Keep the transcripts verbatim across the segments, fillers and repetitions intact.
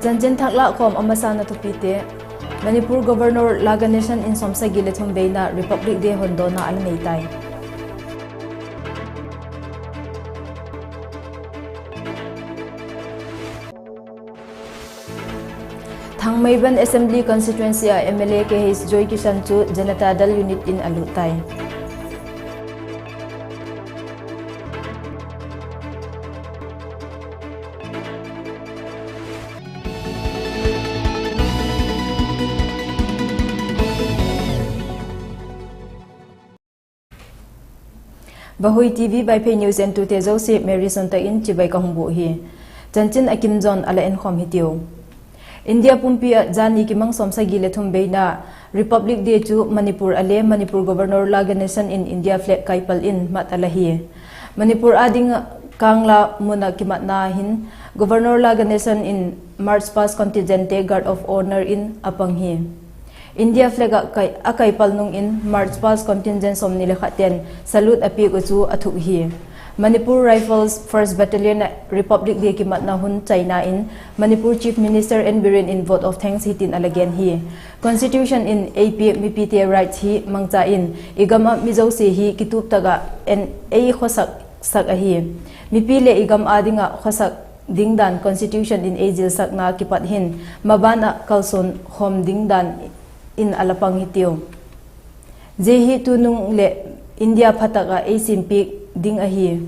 Chanchin thak lâk khawm a masana thupite. Manipur Governor La Ganesan in sawmsagi le thum veina Republic Day hondawna a la nei tai. Thangmeiban Assembly Constituency ah M L A Kh Joy Kishan chu Janata Dal unit in a lut tai. Vahui TV Vaiphei news entute zosia Mary Suantak in chibai ka hung bûk hi. Chanchin a kim zaw'n a la enkhawm hitiu. India pumpi ah jani kimang sawmsagi le thum veina Republic Day chu Manipur a le Manipur Governor La Ganesan in India flag kaipal in mat a la hi. Manipur â ding ah Kangla mun ah kimatna hin Governor La Ganesan in March Past contingentte Guard of Honour in a pang hi. India flag ah a kaipal nung in March Past contingent sawmni le khat ten salute a piak uh chu a thuk hi. Manipur Rifles First Battalion ah Republic Day kimatna hun chaina in Manipur Chief Minister N Biren in vote of thanks hitin a la gen hi: Constitution in ei piak mipite rights hi mangcha in i gam ah mi zosia hi kitup tak ah ei khawsak sak ahi. Mipi leh i gam â ding ah khawsak ding dan Constitution in ei zilsakna kipat hin maban ah kalsuan khawm ding dan in a la pang hitiu. Zia hi tunung leh India pha tak ah ei siampiak ding ahi.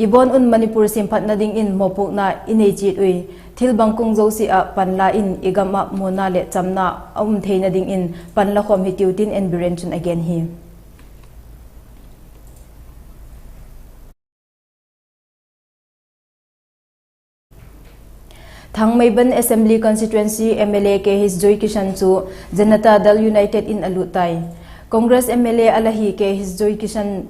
I bawn un Manipur siamphatna dingin mawpuakna i nei chiat ui. Thil bangkung zosia ah panla in i gam ah muanna leh chamna a um theina dingin pan la khawm hitiu tin N Biren chun a gen hi. Thangmeiban Assembly Constituency M L A Kh Joy Kishan chu Janata Dal United in a lut tai. Congress M L A a la hi Kh Joy Kishan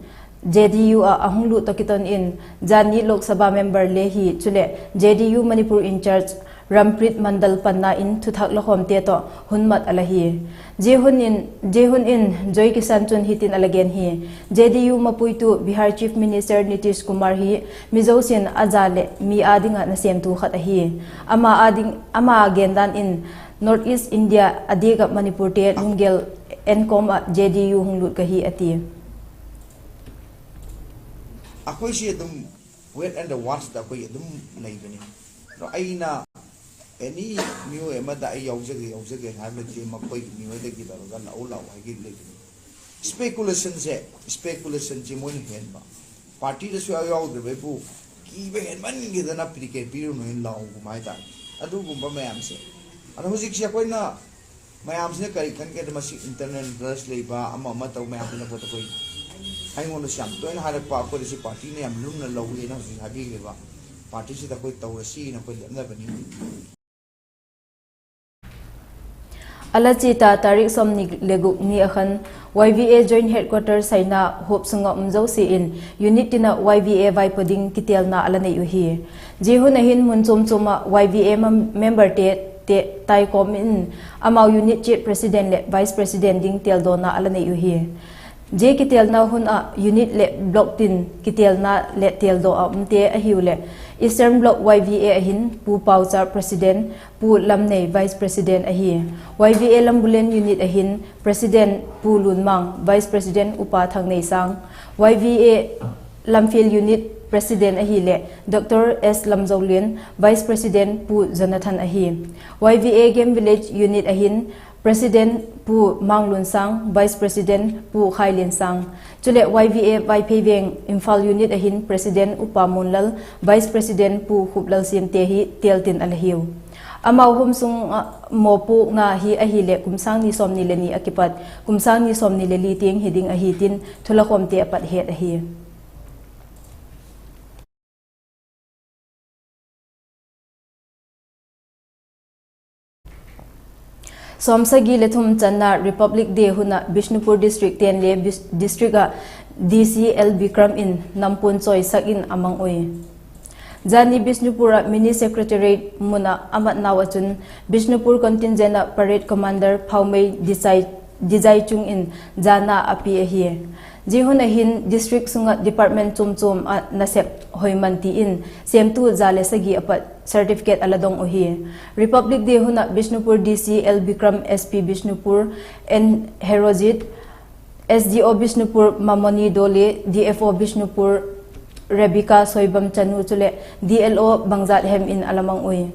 J D U ah a hung lut tawh kiton in, jani Lok Sabha member le hi, chuleh J D U Manipur in-charge Rampreet Mandal panna in thuthak lakhawmte tawh hun mat a la hi. Zia hun in, zia hun in Joy Kishan chun hitin a la gen hi: J D U mapuitu Bihar Chief Minister Nitish Kumar hi mi zosia'n a za leh mi â ding ah nasêmtu khat ahi. Ama â ding, ama gendan in North East India a diak ah Manipurte lunggel enkawm ah J D U hung lut ka hi a ti. ꯑꯩꯈꯣꯏꯁꯤ ꯑꯗꯨꯝ wait and watchꯇ ꯑꯩꯈꯣꯏ ꯑꯗꯨꯝ ꯂꯩꯕꯅꯤ꯫ ꯑꯗꯣ ꯑꯩꯅ ꯑꯦꯅꯤ ꯃꯤꯑꯣꯏ ꯑꯃꯗ ꯑꯩ ꯌꯥꯎꯖꯒꯦ, ꯌꯥꯎꯖꯒꯦ ꯍꯥꯏꯕꯗꯤ ꯃꯈꯣꯏꯒꯤ ꯃꯤꯑꯣꯏꯗꯒꯤ ꯇꯧꯔꯒ ꯂꯥꯛꯎ, ꯂꯥꯛꯎ ꯍꯥꯏꯒꯤ ꯂꯩꯕꯅꯤ꯫ Speculationꯁꯦ, speculationꯁꯦ ꯃꯣꯏꯅ ꯍꯦꯟꯕ꯫ ꯄꯥꯔꯇꯤꯗ ꯁꯨꯡꯌꯥꯎ ꯌꯥꯎꯗ꯭ꯔꯕ ꯑꯩꯕꯨ ꯀꯤꯕ ꯍꯦꯟꯃꯟꯈꯤꯗꯅ ꯄꯤꯔꯤꯀꯦ ꯄꯤꯔꯨꯅꯨ ꯍꯥꯏꯅ ꯂꯥꯎꯒꯨꯝꯕ ꯍꯥꯏꯇꯥꯔꯦ꯫ ꯑꯗꯨꯒꯨꯝꯕ ꯃꯌꯥꯝꯁꯦ꯫ ꯑꯗꯣ ꯍꯧꯖꯤꯛꯁꯦ ꯑꯩꯈꯣꯏꯅ ꯃꯌꯥꯝꯁꯤꯅ ꯀꯔꯤ ꯈꯟꯒꯦꯗ, ꯃꯁꯤ internal interest ꯂꯩꯕ ꯑꯃ ꯑꯃ ꯇꯧ ꯃꯌꯥꯝꯗꯨꯅ ꯄꯣꯠꯇ ꯑꯩꯈꯣꯏ, ꯑꯩꯉꯣꯟꯗꯁꯨ ꯌꯥꯝ ꯇꯣꯏꯅ ꯍꯥꯏꯔꯛꯄ, ꯑꯩꯈꯣꯏꯗ ꯁꯤ ꯄꯥꯔꯇꯤꯅ ꯌꯥꯝ ꯂꯨꯝꯅ ꯂꯧꯏ ꯍꯥꯏꯅ ꯍꯧꯖꯤꯛ ꯍꯥꯏꯕꯤꯈꯤꯕ ꯄꯥꯔꯇꯤꯁꯤꯗ ꯑꯩꯈꯣꯏ ꯇꯧꯔꯁꯤꯅ ꯑꯩꯈꯣꯏ ꯂꯦꯞꯅꯕꯅꯤ꯫ ꯑꯂꯆꯤꯇꯥ ꯇꯥꯔꯤꯛ ꯁꯣꯝꯅꯤ ꯂꯦꯒꯨꯛ ꯅꯤ ꯑꯈꯟ, Y V A Joint Headquarters ꯍꯥꯏꯅ ꯍꯣꯞ ꯁꯨꯡꯉꯝ ꯖꯧꯁꯤ in unit ꯇꯤꯅ Y V A ꯋꯥꯏꯄꯨꯗꯤꯡ ꯀꯤꯇꯦꯜꯅ ꯑꯂ ꯅꯩ ꯎꯍꯤ꯫ ꯖꯤꯍꯨꯅ ꯍꯤꯟ ꯃꯨꯟ ꯆꯣꯝ ꯆꯣꯝꯃ Y V A mem-, member ꯇꯦ, ꯇꯦ, ꯇꯥꯏ ꯀꯣꯝ in ꯑꯃꯥꯎ unit ꯆꯦ president ꯂꯦ vice president ꯗꯤꯡ ꯇꯦꯜꯗꯣꯅ ꯑꯂ ꯅꯩ ꯎꯍꯤ꯫ ꯖꯦ ꯀꯤꯇꯦꯜꯅ ꯍꯨꯟ ꯑ unit ꯂꯦ block ꯇꯤꯟ ꯀꯤꯇꯦꯜꯅ ꯂꯦ ꯇꯦꯜꯗꯣ ꯑ ꯎꯝꯇꯦ ꯑꯍꯤꯎ ꯂꯦ Eastern Block Y V A ꯑꯍꯤꯟ ꯄꯨ ꯄꯥꯎꯆꯥ president, ꯄꯨ ꯂꯝꯅꯩ vice president ꯑꯍꯤ꯫ Y V A Lambulen unit ꯑꯍꯤꯟ president ꯄꯨ ꯂꯨꯟꯃꯥꯡ, vice president ꯎꯄꯥ ꯊꯪꯅꯩ ꯁꯥꯡ꯫ Y V A Lamphel unit president ꯑꯍꯤ ꯂꯦ Doctor S Lamzolian, vice president ꯄꯨ Jonathan ꯑꯍꯤ꯫ Y V A Game Village unit ꯑꯍꯤꯟ president ꯄꯨ ꯃꯥꯡꯂꯨꯟ ꯁꯥꯡ, vice president ꯄꯨ ꯈꯥꯏꯂꯦꯟ ꯁꯥꯡ꯫ ꯆꯨꯂꯦ Y V A ꯋꯥꯏꯐꯩꯕꯦꯡ Imphal unit ꯑꯍꯤꯟ president ꯎꯄꯥ ꯃꯨꯟꯂꯜ, vice president ꯄꯨ ꯈꯨꯞꯂꯜ ꯁꯤꯝꯇꯦ ꯍꯤ ꯇꯦꯜ ꯇꯤꯟ ꯑꯂ ꯍꯤꯎ꯫ ꯑꯃꯥꯎ ꯍꯨꯝ ꯁꯨꯡ, ꯑ, ꯃꯣꯄꯨꯛꯅ ꯍꯤ ꯑꯍꯤ ꯂꯦ ꯀꯨꯝꯁꯥꯡ ꯅꯤ ꯁꯣꯝ ꯅꯤ ꯂꯦ ꯅꯤ ꯑꯀꯤꯄꯠ ꯀꯨꯝꯁꯥꯡ ꯅꯤ ꯁꯣꯝ ꯅꯤ ꯂꯦ ꯂꯤ ꯇꯤꯡ ꯍꯤꯗꯤꯡ ꯑꯍꯤ ꯇꯤꯟ ꯊꯨꯂ ꯈꯣꯝꯇꯦ ꯑꯄꯠ ꯍꯦꯠ ꯑꯍꯤ꯫ ꯁꯣꯝ ꯁꯒꯤ ꯂꯦ ꯊꯨꯝ ꯆꯟꯅ Republic Day ꯍꯨꯅ Bishnupur district ꯇꯦꯟ ꯂꯦ ꯕꯤꯁ-, district ꯑ D C L Bikram in ꯅꯝꯄꯨꯟ ꯆꯣꯏ ꯁꯛ ꯏꯟ ꯑꯃꯪ ꯎꯏ꯫ ꯖꯥꯅꯤ ꯕꯤꯁꯅꯨꯄꯨꯔ ꯃꯤꯅꯤ ꯁꯦꯀ꯭ꯔꯦꯇꯔꯤꯌꯦꯠ ꯃꯨꯅ ꯑꯃꯠ ꯅꯥꯎ ꯑꯆꯨꯟ ꯕꯤꯁꯅꯨꯄꯨꯔ contingent ꯄꯔꯦꯗ ꯀꯃꯥꯟꯗꯔ ꯐꯥꯎꯃꯩ ꯗꯤꯁꯥꯏ Dijai chung in jana a pia ahi. Zia hun ah hin district sung ah department chuam chuam ah nasep hoi man ti in sêmtu za le sagi a pat certificate a la dong uhi. Republic Day hun ah Bishnupur D C L Bikram, S P Bishnupur N Herojit, S D O Bishnupur Mamoni Dole, D F O Bishnupur Rebecca Soibam Chanu chuleh D L O bangzat hem in a la mang ui.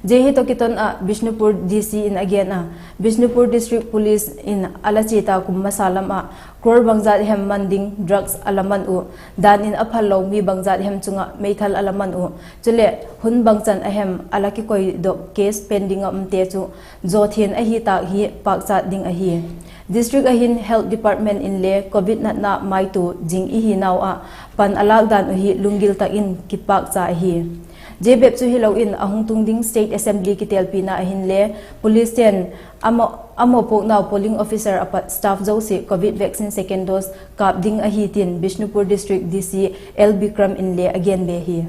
Zia hi tawh kiton ah Bishnupur D C in a gen a, Bishnupur District Police in a la chiata kum masa lam ah crore bangzat hem man ding drugs a la man uh, dan in a phallo mi bangzat hem chung ah meithal a la man uh, chuleh hun bangchan a hem a la kikoidok case pen ding ah umte chu zawthian ahi tâk hi pâkchat ding ahi. District ah hin Health Department inle covid natna maitua zing i hinau ah pan a lâk dan uh hi lunggil tak in kipâkcha ahi. Zia bep chu hilo in a hung tung ding State Assembly kitelpina ah hinle police te'n a mawpuaknau polling officer a pat staff zosia covid vaccine second dose kâp ding ahi tin Bishnupur District D C L Bikram inle a gen be hi.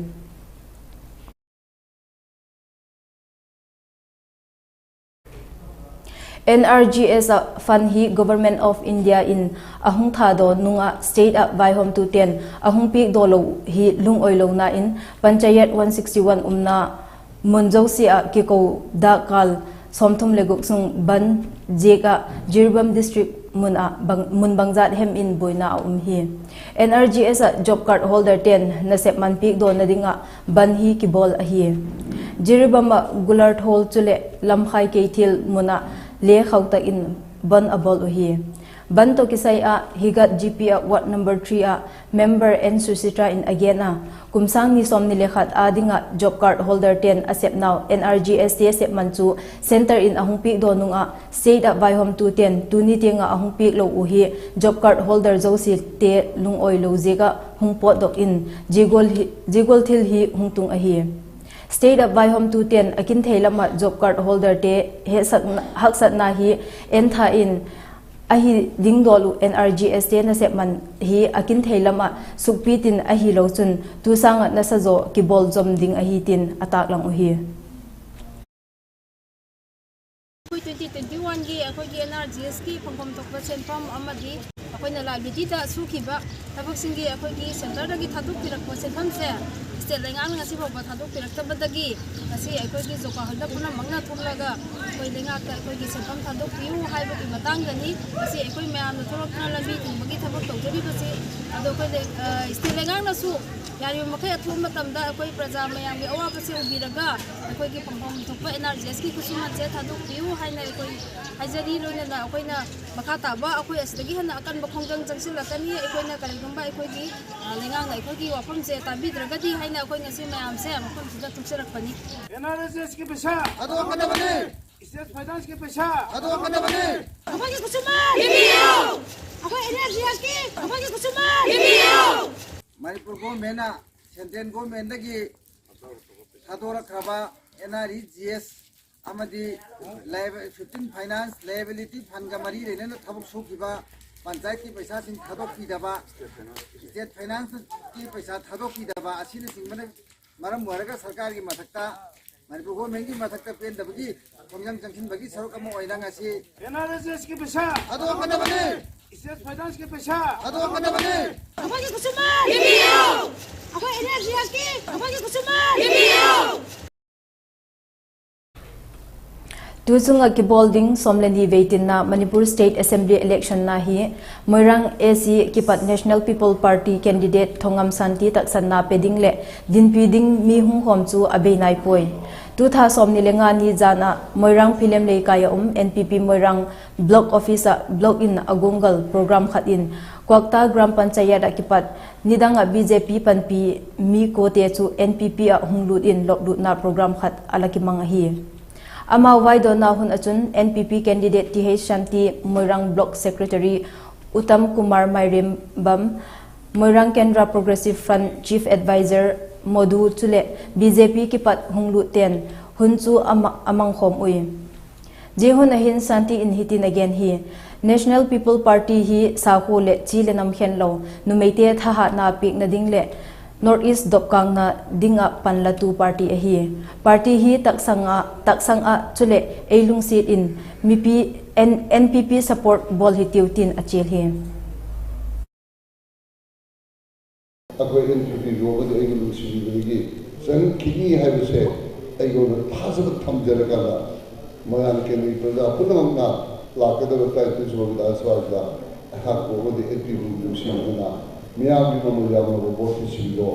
N R G S ah fund hi Government of India in a hung thadaw nung ah state ah vaihawmtute'n a hung piakdaw lo hi lungawilona in Panchayat one sixty-one umna mun zosia ah kiko dâkkâl sawmthum le guk sung bandh ziak ah Jiribam District mun ah mun bangzat hem in buaina a um hi. N R G S ah job card holderte'n nasep man piakdawna ding ah bandh hi kibawl ahi. Jiribam ah Gulart Hall chuleh Lamkhai Keithel mun ah le khau tak in bandh a bawl uhi. Bandh tawh kisai ah Higat G P ah ward number three ah member N Susita in a gen a, kum sâng ni sawmni le khat â ding ah job card holderte'n a sepnau N R G S te sep man chu centre in a hung piakdaw nung ah state ah vaihawmtute'n tuni tiang ah a hung piak lo uh hi job card holder zosiate lungawilo ziak ah hung pawtdok in zia gual thil hi hung tung ahi. State ah vaihawmtute'n a kinthei lam ah job card holderte haksatna hi entha in ahi ding dawl uh N R G S te nasep man hi a kinthei lam ah sukpi tin ahilo chun tu sâng ah nasa zaw kibawl zom ding ahi tin a tâklang uhi. ꯑꯩꯈꯣꯏ twenty twenty-one ꯒꯤ ꯑꯩꯈꯣꯏꯒꯤ N R G S ꯀꯤ ꯐꯪꯐꯝ ꯊꯣꯛꯄ ꯁꯦꯟꯐꯝ ꯑꯃꯗꯤ ꯑꯩꯈꯣꯏꯅ liability ꯗ ꯁꯨꯈꯤꯕ ꯊꯕꯛꯁꯤꯡꯒꯤ ꯑꯩꯈꯣꯏꯒꯤ centre ꯗꯒꯤ ꯊꯥꯗꯣꯛꯄꯤꯔꯛꯄ ꯁꯦꯟꯐꯝꯁꯦ state ꯂꯩꯉꯥꯛꯅ ꯉꯁꯤ ꯐꯥꯎꯕ ꯊꯥꯗꯣꯛꯄꯤꯔꯛꯇꯕꯗꯒꯤ ꯉꯁꯤ ꯑꯩꯈꯣꯏꯒꯤ ꯖꯣꯀꯥ ꯍꯣꯜꯗꯔ ꯄꯨꯝꯅꯃꯛꯅ ꯊꯣꯛꯂꯒ ꯑꯩꯈꯣꯏ ꯂꯩꯉꯥꯛꯇ ꯑꯩꯈꯣꯏꯒꯤ ꯁꯦꯟꯐꯝ ꯊꯥꯗꯣꯛꯄꯤꯌꯨ ꯍꯥꯏꯕꯒꯤ ꯃꯇꯥꯡꯗꯅꯤ ꯉꯁꯤ ꯑꯩꯈꯣꯏ ꯃꯌꯥꯝꯅ ꯊꯣꯛꯂꯛꯇꯨꯅ ꯂꯝꯕꯤ ꯊꯤꯡꯕꯒꯤ ꯊꯕꯛ ꯇꯧꯖꯔꯤꯕꯁꯤ꯫ ꯑꯗꯣ ꯑꯩꯈꯣꯏ ꯂꯩ-, ꯑ, state ꯂꯩꯉꯥꯛꯅꯁꯨ ꯌꯥꯔꯤꯕ ꯃꯈꯩ ꯑꯊꯨꯕ ꯃꯇꯝꯗ ꯑꯩꯈꯣꯏ ꯄ꯭ꯔꯖꯥ ꯃꯌꯥꯝꯒꯤ ꯑꯋꯥꯕꯁꯦ ꯎꯕꯤꯔꯒ ꯑꯩꯈꯣꯏꯒꯤ ꯐꯪꯐꯝ ꯊꯣꯛꯄ N R G S ꯀꯤ ꯈꯨꯠꯁꯨꯃꯟꯁꯦ ꯊꯥꯗꯣꯛꯄꯤꯌꯨ ꯍꯥꯏꯅ ꯑꯩꯈꯣꯏ ꯍꯥꯏꯖꯔꯤ꯫ ꯂꯣꯏꯅꯅ ꯑꯩꯈꯣꯏꯅ ꯃꯈꯥ ꯇꯥꯕ ꯑꯩꯈꯣꯏ ꯑꯁꯤꯗꯒꯤ ꯍꯦꯟꯅ ꯑꯀꯟꯕ ꯈꯣꯡꯖꯪ ꯆꯪꯁꯤꯜꯂꯛꯀꯅꯤ꯫ ꯑꯩꯈꯣꯏꯅ ꯀꯔꯤꯒꯨꯝꯕ ꯑꯩꯈꯣꯏꯒꯤ, ꯑ, ꯂꯩꯉꯥꯛꯅ ꯑꯩꯈꯣꯏꯒꯤ ꯋꯥꯐꯝꯁꯦ ꯇꯥꯕꯤꯗ꯭ꯔꯒꯗꯤ ꯍꯥꯏꯅ ꯑꯩꯈꯣꯏ ꯉꯁꯤ ꯃꯌꯥꯝꯁꯦ ꯃꯐꯝꯁꯤꯗ ꯊꯣꯛꯆꯔꯛꯄꯅꯤ꯫ N R G S ꯀꯤ ꯄꯩꯁꯥ ꯊꯥꯗꯣꯛꯀꯗꯕꯅꯤ꯫ State Finance ꯀꯤ ꯄꯩꯁꯥ ꯊꯥꯗꯣꯛꯀꯗꯕꯅꯤ꯫ ꯑꯩꯈꯣꯏꯒꯤ ꯈꯨꯠꯁꯨꯃꯟ ꯄꯤꯕꯤꯌꯨ꯫ ꯑꯩꯈꯣꯏ N R G S ꯀꯤ ꯑꯩꯈꯣꯏꯒꯤ ꯈꯨꯠꯁꯨꯃꯟ ꯄꯤꯕꯤꯌꯨ꯫ ꯃꯅꯤꯄꯨꯔ ꯒꯣꯔꯃꯦꯟꯅ ꯁꯦꯟꯇ꯭ꯔꯦꯜ ꯒꯣꯔꯃꯦꯟꯗꯒꯤ ꯊꯥꯗꯣꯔꯛꯈ꯭ꯔꯕ N R E G S ꯑꯃꯗꯤ ꯂꯥꯏꯕ-, fifteen Finance Liability Fundꯒ ꯃꯔꯤ ꯂꯩꯅꯅ ꯊꯕꯛ ꯁꯨꯈꯤꯕ ꯄꯟꯆꯥꯌꯠꯀꯤ ꯄꯩꯁꯥꯁꯤꯡ ꯊꯥꯗꯣꯛꯄꯤꯗꯕ, State Financeꯀꯤ ꯄꯩꯁꯥ ꯊꯥꯗꯣꯛꯄꯤꯗꯕ ꯑꯁꯤꯅꯆꯤꯡꯕꯅ ꯃꯔꯝ ꯑꯣꯏꯔꯒ ꯁꯔꯀꯥꯔꯒꯤ ꯃꯊꯛꯇ, ꯃꯅꯤꯄꯨꯔ ꯒꯣꯔꯃꯦꯟꯒꯤ ꯃꯊꯛꯇ ꯄꯦꯟꯗꯕꯒꯤ ꯈꯣꯡꯖꯪ ꯆꯪꯁꯤꯟꯕꯒꯤ ꯁꯔꯨꯛ ꯑꯃ ꯑꯣꯏꯅ ꯉꯁꯤ N R G Sꯀꯤ ꯄꯩꯁꯥ ꯊꯥꯗꯣꯛꯀꯗꯕꯅꯤ꯫ State Financeꯀꯤ ꯄꯩꯁꯥ ꯊꯥꯗꯣꯛꯀꯗꯕꯅꯤ꯫ ꯑꯩꯈꯣꯏꯒꯤ ꯈꯨꯠꯁꯨꯃꯟ ꯄꯤꯕꯤꯌꯨ꯫ ꯑꯩꯈꯣꯏ N R G Sꯀꯤ ꯑꯩꯈꯣꯏꯒꯤ ꯈꯨꯠꯁꯨꯃꯟ ꯄꯤꯕꯤꯌꯨ꯫ Tu chung ah kibawl ding sawm le ni vei tinna Manipur State Assembly election na hi Moirang A C kipat National People Party candidate Thongam Shanti taksanna pe ding leh dinpi ding mi hung khawm chu a bei nai puai. Tu tha sawmni le nga ni zan ah Moirang Philem Leikai ah um N P P Moirang Block Office ah Block in a guanggal program khat in Kwakta Gram Panchayat ah kipat nidang ah B J P panpi mi kuate chu N P P ah hung lut in loplutna program khat a la kimang ahi. Amau vaidawnna hun ah chun N P P candidate T H Shanti, Moirang Block Secretary Uttam Kumar Mairembam, Moirang Kendra Progressive Front Chief Adviser Modhu chuleh B J P kipat hung lutte'n hun chu a ma-, a mangkhawm ui. Zia hun ah hin Shanti in hitin a gen hi, National People Party hi sakhua leh chi le nam khenlo numeite thahatna piakna ding leh North East dopkângna ding ah panlatu party ahi. Party hi taksang ah, taksang ah chuleh ei lungsiat in mipi N-, N P P support ꯕꯣꯜ ꯍꯤꯇꯤꯎ ꯇꯤꯟ ꯑꯆꯦꯜ ꯍꯤ꯫ ꯑꯩꯈꯣꯏ N P ꯄꯤꯕꯨ ꯑꯃꯗꯤ ꯑꯩꯒꯤ ꯅꯨꯡꯁꯤꯕꯤꯕꯗꯒꯤ ꯆꯪꯈꯤꯅꯤ ꯍꯥꯏꯕꯁꯦ ꯑꯩꯉꯣꯟꯗ ꯊꯥꯖꯕ ꯊꯝꯖꯔꯀꯥꯟꯗ, ꯃꯣꯏꯔꯥꯡ ꯀꯦꯟꯗ꯭ꯔꯒꯤ ꯄ꯭ꯔꯖꯥ ꯄꯨꯝꯅꯃꯛꯅ ꯂꯥꯛꯀꯗꯕ ꯇꯔꯥꯅꯤꯊꯣꯏ ꯁꯨꯕ ꯕꯤꯙꯥꯟ ꯁꯚꯥꯁꯤꯗ ꯑꯩꯍꯥꯛꯄꯨ ꯑꯃꯗꯤ ꯑꯦꯟ ꯄꯤ ꯄꯤꯕꯨ ꯅꯨꯡꯁꯤꯕꯤꯗꯨꯅ ꯃꯤꯌꯥꯝꯒꯤ ꯃꯃꯜ ꯌꯥꯝꯂꯕ ꯚꯣꯠ ꯄꯤꯁꯤꯟꯕꯤꯌꯣ,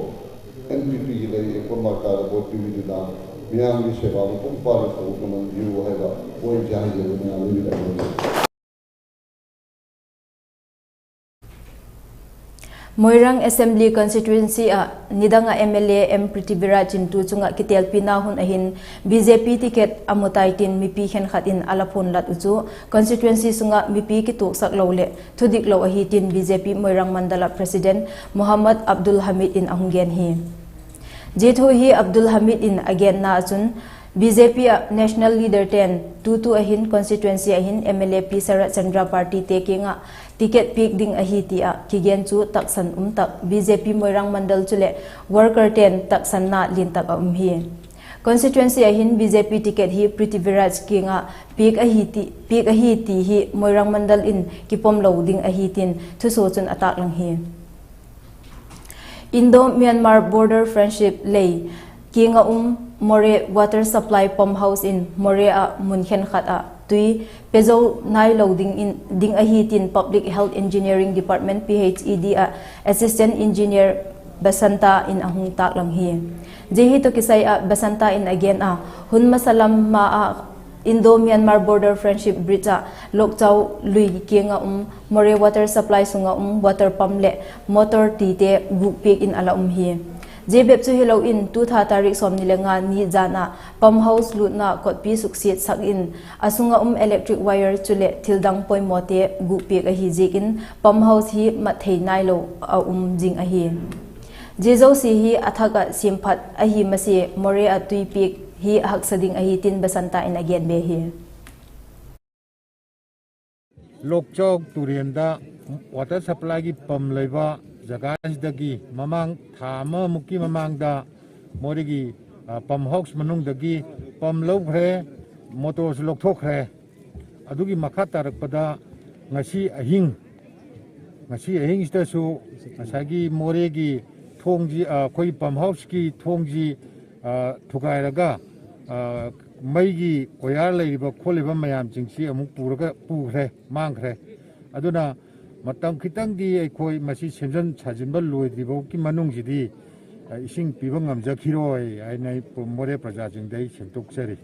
ꯑꯦꯟ ꯄꯤ ꯄꯤꯒꯤ ꯂꯩ ꯌꯦꯛꯄ ꯃꯥꯔꯀꯥꯗ ꯚꯣꯠ ꯄꯤꯕꯤꯗꯨꯅ ꯃꯤꯌꯥꯝꯒꯤ ꯁꯦꯕꯥ ꯃꯄꯨꯡ ꯐꯥꯅ ꯇꯧꯕ ꯉꯝꯍꯟꯕꯤꯌꯨ ꯍꯥꯏꯕ ꯄꯣꯏꯟꯠꯁꯦ ꯍꯥꯏꯖꯕ ꯃꯌꯥꯝꯗ ꯕꯤꯗꯥꯏ ꯂꯧꯖꯔꯦ꯫ Moirang Assembly Constituency ah nidang ah M L A M Prithviraj in tu chung ah kitelpina hun ahin B J P ticket a mu tai tin mipi khenkhat in a la phonlat uh chu constituency sung ah mipi kituaksak lo leh thudik lo ahi tin B J P Moirang Mandal ah President Mohammad Abdul Hamid in a hung gen hi. Zia thu hi Abdul Hamid in a genna ah chun, B J P ah national leader ten tutu ahin constituency ahin M L A P Sarat Chandra party te kiang ah ticket piak ding ahi ti ah kigen chu taksan um tak B J P Moirang Mandal chuleh worker ten taksanna lian tak a um hi. Constituency ahin B J P ticket hi Prithviraj kiang ah piak ahi ti, piak ahi ti hi Moirang Mandal in kipom lo ding ahi tin thusua chun a taklang hi. Indo-Myanmar Border Friendship lei kiang ah um Moreh Water Supply Pump House in Moreh ah mun khenkhat ah tui pe zo nailo ding in, ding ahi tin Public Health Engineering Department, P H E D ah Assistant Engineer Basanta in a hung taklang hi. Zia hi tawh kisai ah Basanta in a gen a, hun masa lam ma ah Indo-Myanmar Border Friendship Bridge ah Lokchau lui kiang ah um Moreh Water Supply sung ah um water pump leh motor tite gukpiak in a la um hi. Zia bep chu hilo in tu tha tarik sawmni le nga ni zan ah pump house lutna kotpi suksiatsak in a sung ah um electric wire chuleh thildang poimawte gukpiak ahi ziakin pump house hi mat thei nailo a um zing ahi. Zia zosia hi a thak ah siamphat ahi masia Moreh ah tui piak hi haksa ding ahi tin Basanta in a gen be hi. ꯂꯣꯛꯆꯥꯎ ꯇꯨꯔꯦꯟꯗ ꯋꯥꯇꯔ ꯁꯄ꯭ꯂꯥꯏꯒꯤ ꯄꯝ ꯂꯩꯕ ꯖꯒꯥꯁꯤꯗꯒꯤ ꯃꯃꯥꯡ ꯊꯥ ꯑꯃꯃꯨꯛꯀꯤ ꯃꯃꯥꯡꯗ ꯃꯣꯔꯦꯒꯤ, ꯑ, ꯄꯝ ꯍꯥꯎꯁ ꯃꯅꯨꯡꯗꯒꯤ ꯄꯝ ꯂꯧꯈ꯭ꯔꯦ, ꯃꯣꯇꯣꯔꯁꯨ ꯂꯧꯊꯣꯛꯈ꯭ꯔꯦ꯫ ꯑꯗꯨꯒꯤ ꯃꯈꯥ ꯇꯥꯔꯛꯄꯗ ꯉꯁꯤ ꯑꯍꯤꯡ, ꯉꯁꯤ ꯑꯍꯤꯡꯁꯤꯗꯁꯨ ꯉꯁꯥꯏꯒꯤ ꯃꯣꯔꯦꯒꯤ ꯊꯣꯡꯁꯤ, ꯑ, ꯑꯩꯈꯣꯏꯒꯤ ꯄꯝ ꯍꯥꯎꯁꯀꯤ ꯊꯣꯡꯁꯤ, ꯑ, ꯊꯨꯒꯥꯏꯔꯒ, ꯑ, ꯃꯩꯒꯤ ꯋꯥꯌꯔ ꯂꯩꯔꯤꯕ ꯈꯣꯠꯂꯤꯕ ꯃꯌꯥꯝꯁꯤꯡꯁꯤ ꯑꯃꯨꯛ ꯄꯨꯔꯒ ꯄꯨꯈ꯭ꯔꯦ, ꯃꯥꯡꯈ꯭ꯔꯦ꯫ ꯑꯗꯨꯅ ꯃꯇꯝ ꯈꯤꯇꯪꯗꯤ ꯑꯩꯈꯣꯏ ꯃꯁꯤ ꯁꯦꯝꯖꯤꯟ ꯁꯥꯖꯤꯟꯕ ꯂꯣꯏꯗ꯭ꯔꯤꯐꯥꯎꯒꯤ ꯃꯅꯨꯡꯁꯤꯗꯤ, ꯑ, ꯏꯁꯤꯡ ꯄꯤꯕ ꯉꯝꯖꯈꯤꯔꯣꯏ ꯍꯥꯏꯅ ꯑꯩ ꯄꯨ-, ꯃꯣꯔꯦ ꯄ꯭ꯔꯖꯥꯁꯤꯡꯗ ꯑꯩ ꯁꯦꯡꯗꯣꯛꯆꯔꯤ꯫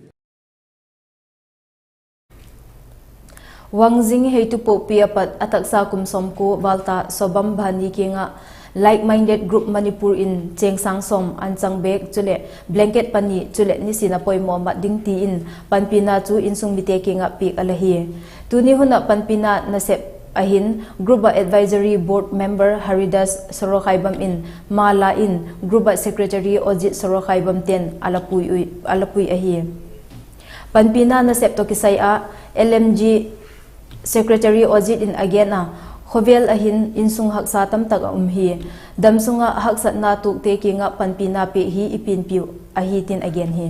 Wangjing Heitupokpi a pat a taksa kum sawmkua val ta Sobam Bhani kiang ah Like Minded Group Manipur in chêngsâng sawm, anchang bag chuleh blanket pani chuleh nisin a poimaw mat ding ti in panpina chu insung mite kiang ah piak a la hi. Tuni hun ah panpina nasep ahin group ah advisory board member Haridas Sorokhaibam in mala in group ah secretary Ojit Sorokhaibam ten a la pui ui, a la pui ahi. Panpina nasep tawh kisai ah L M G secretary Ojit in a gen a, khawvel ahin insung haksa tamtak a um hi. Damsung ah haksatna tuakte kiang ah panpina piak hi i pianpiu ahi tin a gen hi.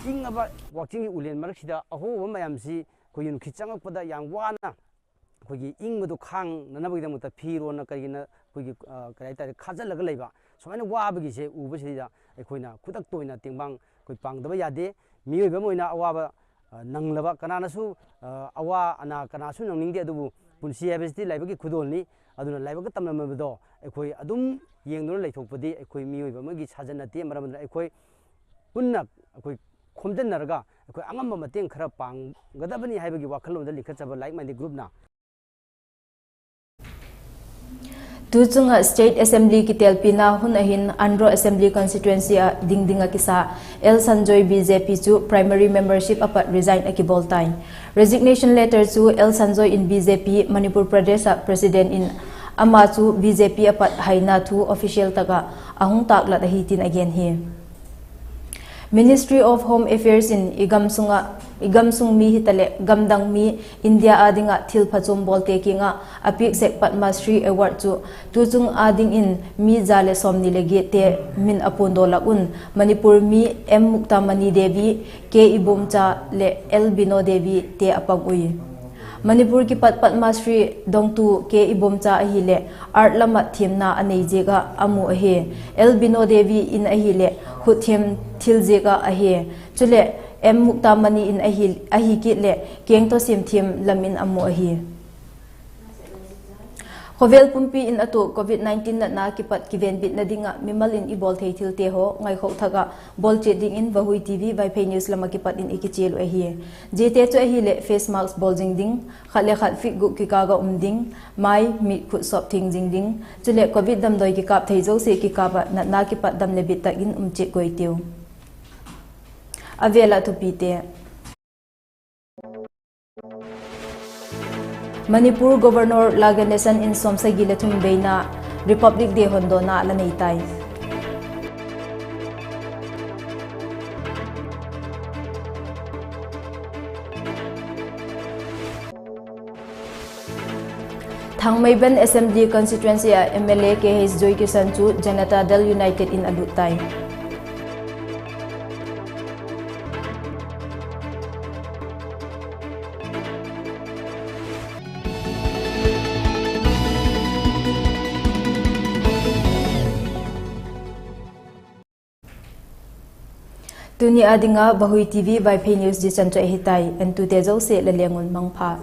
ꯏꯪꯉꯕ ꯋꯥꯛꯆꯤꯡꯒꯤ ꯎꯂꯦꯟ ꯃꯔꯛꯁꯤꯗ ꯑꯍꯣꯕ ꯃꯌꯥꯝꯁꯤ ꯑꯩꯈꯣꯏ ꯌꯨꯝ ꯈꯤꯠ ꯆꯪꯉꯛꯄꯗ ꯌꯥꯝ ꯋꯥꯅ ꯑꯩꯈꯣꯏꯒꯤ ꯏꯪꯕꯗꯨ ꯈꯥꯡꯅꯅꯕꯒꯤꯗꯃꯛꯇ ꯐꯤꯔꯣꯟꯅ ꯀꯔꯤꯒꯤꯅ ꯑꯩꯈꯣꯏꯒꯤ, ꯑ, ꯀꯔꯤ ꯍꯥꯏꯇꯥꯔꯦ, ꯈꯥꯖꯤꯜꯂꯒ ꯂꯩꯕ ꯁꯨꯃꯥꯏꯅ ꯋꯥꯕꯒꯤꯁꯦ ꯎꯕꯁꯤꯗ ꯑꯩꯈꯣꯏꯅ ꯈꯨꯗꯛꯇ ꯑꯣꯏꯅ ꯇꯦꯡꯕꯥꯡ ꯑꯩꯈꯣꯏ ꯄꯥꯡꯗꯕ ꯌꯥꯗꯦ꯫ ꯃꯤꯑꯣꯏꯕ ꯑꯃ ꯑꯣꯏꯅ ꯑꯋꯥꯕ, ꯑ, ꯅꯪꯂꯕ ꯀꯅꯥꯅꯁꯨ, ꯑ, ꯑꯋꯥ ꯑꯅꯥ ꯀꯅꯥꯁꯨ ꯅꯪꯅꯤꯡꯗꯦ, ꯑꯗꯨꯕꯨ ꯄꯨꯟꯁꯤ ꯍꯥꯏꯕꯁꯤꯗꯤ ꯂꯥꯏꯕꯛꯀꯤ ꯈꯨꯗꯣꯜꯅꯤ꯫ ꯑꯗꯨꯅ ꯂꯥꯏꯕꯛꯀ ꯇꯝꯂꯝꯃꯕꯗꯣ ꯑꯩꯈꯣꯏ ꯑꯗꯨꯝ ꯌꯦꯡꯗꯨꯅ ꯂꯩꯊꯣꯛꯄꯗꯤ ꯑꯩꯈꯣꯏ ꯃꯤꯑꯣꯏꯕ ꯑꯃꯒꯤ ꯁꯥꯖꯠ ꯅꯠꯇꯦ꯫ ꯃꯔꯝ ꯑꯗꯨꯅ ꯑꯩꯈꯣꯏ ꯄꯨꯟꯅ ꯑꯩꯈꯣꯏ ꯈꯣꯝꯖꯤꯟꯅꯔꯒ ꯑꯩꯈꯣꯏ ꯑꯉꯝꯕ ꯃꯇꯦꯡ ꯈꯔ ꯄꯥꯡꯒꯗꯕꯅꯤ ꯍꯥꯏꯕꯒꯤ ꯋꯥꯈꯜꯂꯣꯟꯗ ꯂꯤꯡꯈꯠꯆꯕ Like Minded Group ꯅ꯫ Tuchung ah State Assembly kitelpina hun ahin Andro Assembly Constituency ah ding ding ah kisa L Sanjoy B J P chu primary membership a pat resign a kibawl tai. Resignation letter chu L Sanjoy in B J P Manipur Pradesh ah president in ama chu B J P a pat haina thu official tak ah a hung tâklat ahi tin a gen hi. Ministry of Home Affairs in i gamsung ah, i gamsung mi hitaleh gamdang mi, India â ding ah thil phachuam bawlte kiang ah a piak sek Padma Shri Award chu tuchung â dingin mi za leh sawmni leh giatte min a puandaw lak un Manipur mi M Muktamani Devi, K Ibomcha leh L Bino Devi te a pang ui. Manipur kipat Padma Shri dongtu K Ibomcha ahileh art lam ah thiamna a nei ziak ah a mu ahi. L Bino Devi in ahileh khutthiam thil ziak ah ahi. Chuleh M Muktamani in ahi, ahi kit leh kengtawsiam thiam lam in a mu ahi. Khawvel pumpi in a tuak Covid nineteen natna kipat kivenbitna ding ah mimal in i bawl thei thilte haw ngaikhawk thak ah bawl chiat dingin Vahui T V Vaiphei News lam ah kipat in i kichial uh ahi. Ziate chu ahileh face mask bawl zing ding, khat le khat feet guk kikâl ah um ding, mai mit khut sawp thiang zing ding, chuleh Covid damdawi kikâp thei zosia kikâp ah natna kipat dam leh bit tak in um chiat guai tiu. A vêl ah thupite. Manipur Governor La Ganesan in sawmsagi le thum veina Republic Day hondawna la nei tai. Thangmeiban Assembly Constituency ah M L A Kh Joykisan chu Janata Dal United in a lut tai. Tuni â ding ah Vahui T V Vaiphei News zia chan chu ahi tai. Entute zosia la leng un mangpha.